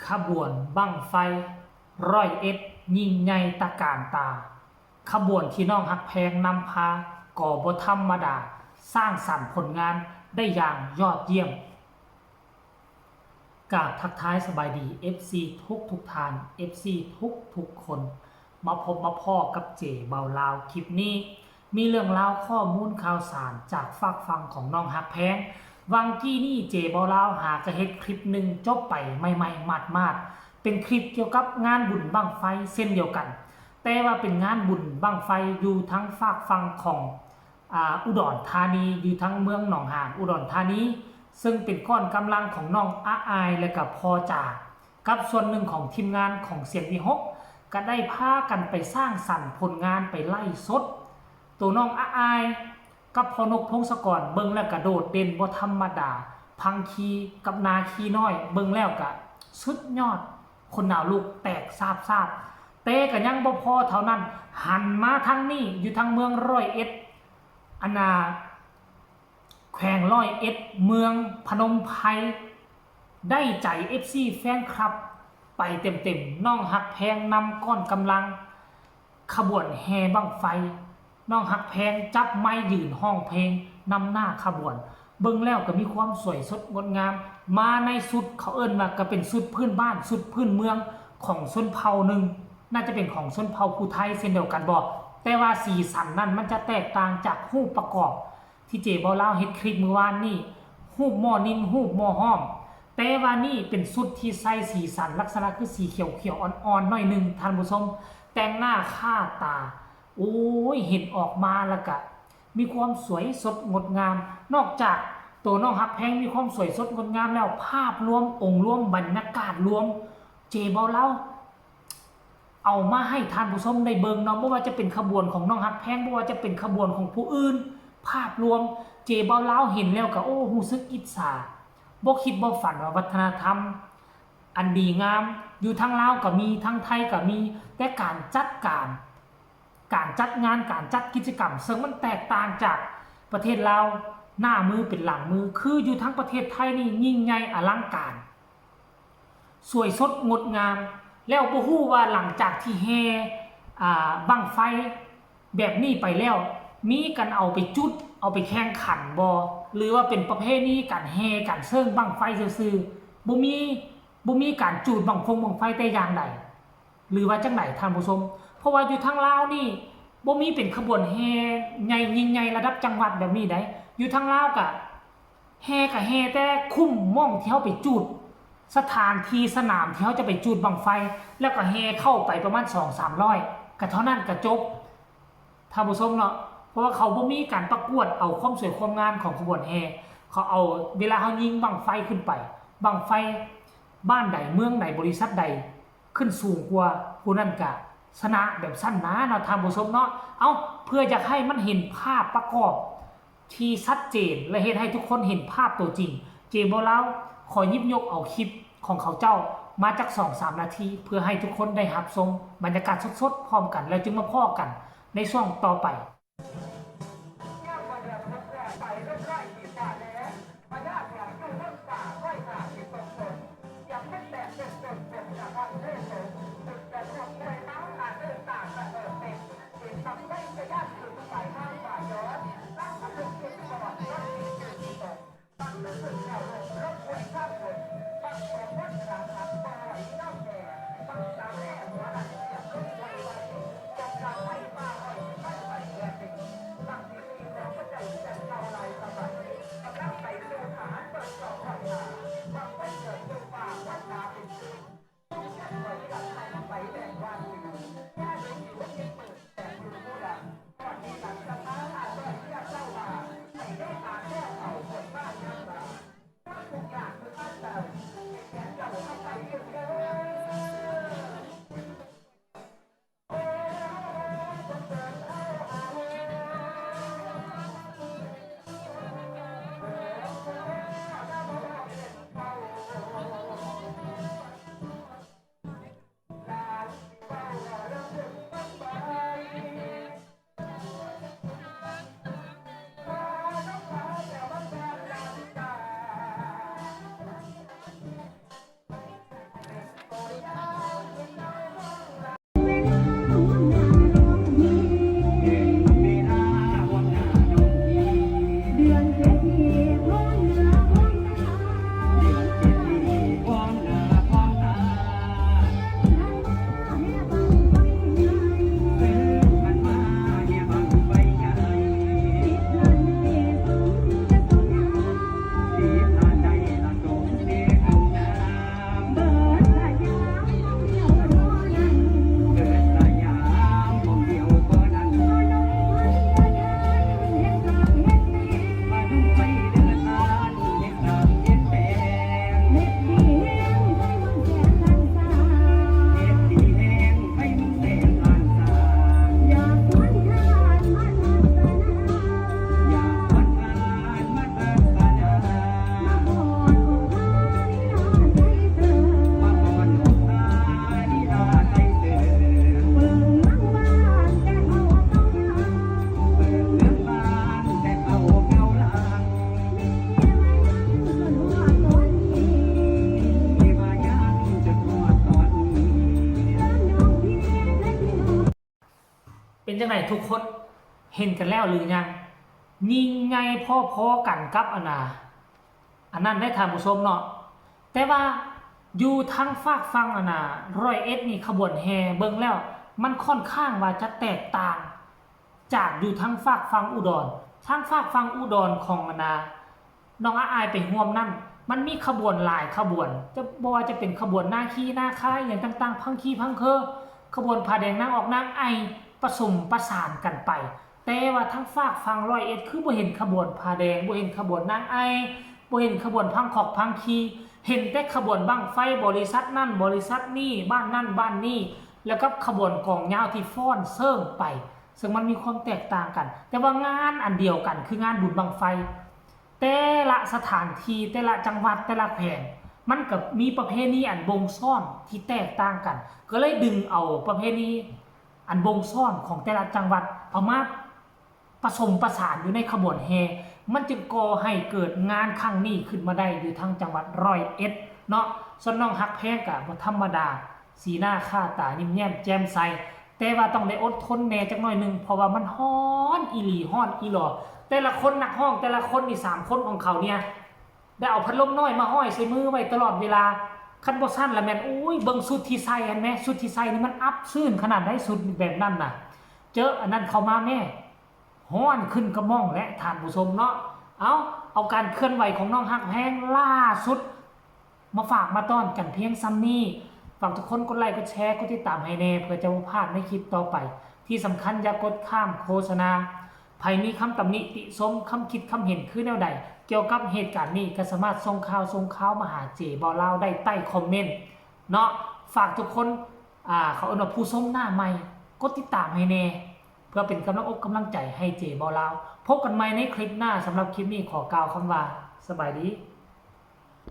ຂະບວນບັ້ງໄຟຮ້ອຍເອັດ ຍິ່ງໃຫຍ່ຕະການຕາ. ຂະບວນທີ່ນ້ອງຮັກແພງນຳພາກໍບໍ່ທຳມະດາ, ສ້າງສັນຜົນງານໄດ້ຢ່າງຍອດຢ້ຽມ. ກາບທັກທາຍສະບາຍດີ ເອັຟຊີ ທຸກໆທ່ານ, ເອັຟຊີ ທຸກໆຄົນ. ມາພົບມາພໍ້ກັບເຈເບົາລາວ ຄລິບນີ້ມີເລື່ອງລາວຂໍ້ມູນຂ່າວສານຈາກຟາກຝັ່ງຂອງນ້ອງຮັກແພງ. ຫວ່າງກີ້ນີ້ເຈເບົາລາວຫາກະເຮັດຄລິບໜຶ່ງຈົບໄປໃໝ່ໆໝາດໆ ເປັນຄລິບກ່ຽວກັບງານບຸນບັ້ງໄຟເຊັ່ນດຽວກັນ, ແຕ່ວ່າເປັນງານບຸນບັ້ງໄຟຢູ່ທາງຟາກຝັ່ງຂອງ ອາ ອຸດອນທານີ, ຢູ່ທາງເມືອງໜອງຫານ ອຸດອນທານີ, ເຊິ່ງເປັນກ້ອນກຳລັງຂອງນ້ອງອາອາຍ ແລະກະພໍ່ຈາ ກັບສ່ວນໜຶ່ງຂອງທີມງານຂອງສຽງທີຫົກ ກະໄດ້ພາກັນໄປສ້າງສັນຜົນງານ ໄປໄລຟ໌ສົດ. ໂຕນ້ອງອາອາຍກັບພໍ່ນົກ ພົງສະກອນ ເບິ່ງແລ້ວກະໂດດເດັ່ນບໍ່ທຳມະດາ, ພັງຄີກັບນາຄີນ້ອຍ ເບິ່ງແລ້ວກະສຸດຍອດ, ຂົນໜາວລຸກແຕກຊາບໆ. ແຕ່ກະຍັງບໍ່ພໍເທົ່ານັ້ນ, ຫັນມາທາງນີ້ ຢູ່ທາງເມືອງຮ້ອຍເອັດ ອັນນ່າ ແຂວງຮ້ອຍເອັດ ເມືອງພະນົມໄພ ໄດ້ໃຈເອັຟຊີແຟນຄລັບໄປເຕັມໆ. ນ້ອງຮັກແພງນຳກ້ອນກຳລັງຂະບວນແຫ່ບັ້ງໄຟ, ນ້ອງຮັກແພງຈັບໄມຍ໌ຢືນຮ້ອງເພງນຳໜ້າຂະບວນ. ເບິ່ງແລ້ວກໍມີຄວາມສວຍສົດງົດງາມ, ມາໃນຊຸດ ເຂົາເອີ້ນວ່າກໍເປັນຊຸດພື້ນບ້ານ, ຊຸດພື້ນເມືອງຂອງຊົນເຜົ່າໜຶ່ງ, ໜ້າຈະເປັນຂອງຊົນເຜົ່າຜູ້ໄທເຊັ່ນດຽວກັນບໍ, ແຕ່ວ່າສີສັນນັ້ນມັນຈະແຕກຕ່າງຈາກຮູບປະກອບ ທີ່ເຈເບົາລາວເຮັດຄລິບມື້ວານນີ້, ຮູບໝໍ້ນິນ, ຮູບໝໍ້ຫ້ອມ, ແຕ່ວ່ານີ້ເປັນຊຸດທີ່ໃສ່ສີສັນລັກສະນະຄືສີຂຽວໆອ່ອນໆໜ້ອຍໜຶ່ງ, ທ່ານຜູ້ຊົມ, ແຕ່ງໜ້າຄາດຕາ, ໂອ້ຍ ເຫັນອອກມາແລ້ວກະມີຄວາມສວຍສົດງົດງາມ. ນອກຈາກໂຕນ້ອງຮັກແພງມີຄວາມສວຍສົດງົດງາມແລ້ວ, ພາບລວມ, ອົງລວມ, ບັນຍາກາດລວມ, ເຈເບົາລາວ ເອົາມາໃຫ້ທ່ານຜູ້ຊົມໄດ້ເບິ່ງເນາະ, ບໍ່ວ່າຈະເປັນຂະບວນຂອງນ້ອງຮັກແພງ, ບໍ່ວ່າຈະເປັນຂະບວນຂອງຜູ້ອື່ນ, ພາບລວມ ເຈເບົາລາວເຫັນແລ້ວກໍ ໂອ້ ຮູ້ສຶກອິດສາ, ບໍ່ຄິດບໍ່ຝັນວ່າວັດທະນະທຳອັນດີງາມຢູ່ທາງລາວກໍມີ, ທາງໄທກໍມີ, ແຕ່ການຈັດການ, ການຈັດງານ, ການຈັດກິດຈະກຳ ເຊິ່ງມັນແຕກຕ່າງຈາກປະເທດລາວ ໜ້າມືເປັນຫຼັງມື, ຄືຢູ່ທາງປະເທດໄທນີ້ຍິ່ງໃຫຍ່ອະລັງການ ສວຍສົດງົດງາມ. ແລ້ວບໍ່ຮູ້ວ່າຫຼັງຈາກທີ່ແຫ່ ອາ ບັ້ງໄຟແບບນີ້ໄປແລ້ວ ມີການເອົາໄປຈຸດ ເອົາໄປແຂ່ງຂັນບໍ່ ຫຼືວ່າເປັນປະເພນີການແຫ່ການເຊີງບັ້ງໄຟຊື່ໆ, ບໍ່ມີ ບໍ່ມີການຈູດບັ້ງຟົງບັ້ງໄຟແຕ່ຢ່າງໃດ ຫຼືວ່າຈັ່ງໃດທ່ານຜູ້ຊົມ? ເພາະວ່າຢູ່ທາງລາວນີ້ບໍ່ມີເປັນຂະບວນແຫ່ໃຫຍ່ ຍິ່ງໃຫຍ່ລະດັບຈັງຫວັດແບບນີ້ໃດ. ຢູ່ທາງລາວກະ ແຫ່ກະແຫ່ແຕ່ຄຸ້ມໝ່ອງທີ່ເຮົາໄປຈູດ, ສະຖານທີ່ສະໜາມທີ່ເຮົາຈະໄປຈູດບັ້ງໄຟ, ແລ້ວກໍແຫ່ເຂົ້າໄປປະມານສອງສາມຮ້ອຍ ກະເທົ່ານັ້ນກະຈົບ ທ່ານຜູ້ຊົມເນາະ. ເພາະວ່າເຂົາບໍ່ມີການປະກວດເອົາຄວາມສວຍຄວາມງາມຂອງຂະບວນແຫ່, ເຂົາເອົາເວລາເຮົາຍິງບັ້ງໄຟຂຶ້ນໄປ, ບັ້ງໄຟບ້ານໃດເມືອງໃດບໍລິສັດໃດຂຶ້ນສູງກວ່າ ຜູ້ນັ້ນກະຊະນະ ແບບຊັ້ນນາເນາະ ທ່ານຜູ້ຊົມເນາະ. ເອົ້າ ເພື່ອຢາກໃຫ້ມັນເຫັນພາບປະກອບ ທີ່ຊັດເຈນ ແລະ ເຮັດໃຫ້ທຸກຄົນເຫັນພາບຕົວຈິງ, ເຈເບົາລາວຂໍຫຍິບຍົກເອົາຄລິບຂອງເຂົາເຈົ້າມາຈັກສອງສາມນາທີ ເພື່ອໃຫ້ທຸກຄົນໄດ້ຮັບຊົມບັນຍາກາດສົດໆພ້ອມກັນ ແລ້ວຈຶ່ງມາພໍ້ກັນໃນຊ່ວງຕໍ່ໄປ. จั่งใดทุกคน เห็นกันแล้วหรือยัง ยิ่งใหญ่พอๆกันกับอันน่ะ อันนั้นได้ท่านผู้ชมเนาะ แต่ว่าอยู่ทางฟากฝั่งอันน่ะ ร้อยเอ็ดนี่ขบวนแห่เบิ่งแล้ว มันค่อนข้างว่าจะแตกต่างจากอยู่ทางฟากฝั่งอุดร ทางฟากฝั่งอุดรของอันน่ะ น้องอาอายไปร่วมนั้น มันมีขบวนหลายขบวน จะ บ่ว่าจะเป็นขบวนนาคีนาคา อิหยังต่างๆ พังคีพังเคอ ขบวนผ้าแดงนางออกนางไอ่ ผสมประสานกันไป แต่ว่าทางฟากฝั่งร้อยเอ็ด คือบ่เห็นขบวนผ้าแดง บ่เห็นขบวนนางไอ่ บ่เห็นขบวนพังคอกพังคี เห็นแต่ขบวนบั้งไฟ บริษัทนั้นบริษัทนี้ บ้านนั้นบ้านนี้ แล้วกับขบวนกลองยาวที่ฟ้อนเซิ่งไป ซึ่งมันมีความแตกต่างกัน แต่ว่างานอันเดียวกัน คืองานบุญบั้งไฟ แต่ละสถานที่ แต่ละจังหวัด แต่ละแขวง มันก็มีประเพณีอันบ่งซ้อนที่แตกต่างกัน ก็เลยดึงเอาประเพณีอันบ่งซ้อนของแต่ละจังหวัด เอามาผสมประสานอยู่ในขบวนแห่ มันจึงก่อให้เกิดงานครั้งนี้ขึ้นมาได้อยู่ทางจังหวัดร้อยเอ็ดเนาะ ส่วนน้องฮักแพงก็บ่ธรรมดา สีหน้าค่าตายิ้มแย้มแจ่มใส แต่ว่าต้องได้อดทนแหน่จักหน่อยหนึ่ง เพราะว่ามันร้อนอีหลี ร้อนอีหลอ แต่ละคนนักร้องแต่ละคนนี่ สามคนของเขาเนี่ย ได้เอาพัดลมน้อยมาห้อยใส่มือไว้ตลอดเวลา คันบ่ซั้นละแม่น โอ้ย เบิ่งชุดที่ใส่หั้นแหม ชุดที่ใส่นี่มันอับชื้นขนาดใด ชุดแบบนั้นน่ะ เจออันนั้นเข้ามาแม่ ร้อนขึ้นกระหม่องและท่านผู้ชมเนาะ เอา เอาการเคลื่อนไหวของน้องฮักแพงล่าสุด มาฝากมาต้อนกันเพียงส่ำนี้ ฝากทุกคนกดไลค์ กดแชร์ กดติดตามให้แหน่ เพื่อจะบ่พลาดในคลิปต่อไป ที่สำคัญอย่ากดข้ามโฆษณา ไผมีคำตำหนิติชม คำคิดคำเห็นคือแนวใด เกี่ยวกับเหตุการณ์นี้ ก็สามารถส่งข่าว ส่งข่าวมาหาเจบ่าวลาวได้ใต้คอมเมนต์เนาะ ฝากทุกคน อ่า เขาเอิ้นว่าผู้ชมหน้าใหม่ กดติดตามให้แหน่ เพื่อเป็นกำลังอกกำลังใจให้เจบ่าวลาว พบกันใหม่ในคลิปหน้า สำหรับคลิปนี้ขอกล่าวคำว่า สบายดี